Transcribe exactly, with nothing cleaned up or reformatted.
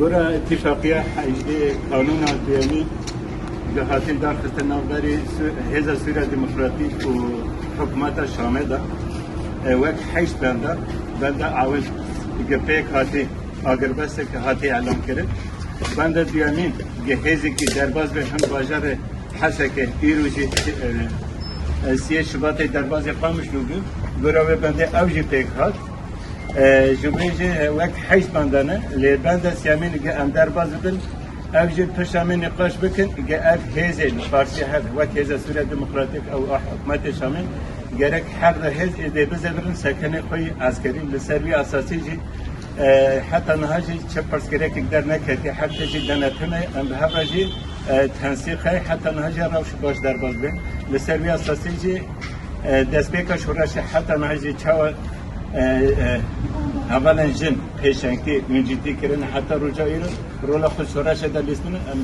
Gora îtîfaqiya hejdê, kanûna duyemî, gi hatin darxistin navberî Su-, Hêza Sûriya Demokratîk û Hikûmeta Şamê de, e, wek heşt benda, benda ewil gi pêk hatî, agirbestek hatî elan kirin. Benda duyemîn gi hêzekî derbas be hin bajarê Hesekê, îro jî, e, e, siyê Şubatê derbazê Qamişlo bû. Gora wê bendê ew jî pêk hat. E, ji wê jî, e, wek heşt benda ne, lê benda siyemîn gi em derbas bibin, ew jî pişta me nîqaş bikin, gi ev hêzê li Farsî hev, wek Hêza Sûriya Demokratîk ew a Hikûmetê Şamê, gerek her du hêz êdî bizevirin sekenê xwe yî eskerî. Li ser wî esasî jî, e, heta niha jî çi pirsgirêkek derneketiye, her tişt jî denetim e, em bi hev re jî, e, tensîq e, heta niha jî rewş baş derbas bê. Li ser wî esasî jî, e, destpêka şoreşê heta niha jî çawa, e, e, hevalên jin pêşengtî, ûncîtî kirin heta roja îro, rola xwe şoreşê de lîstin, em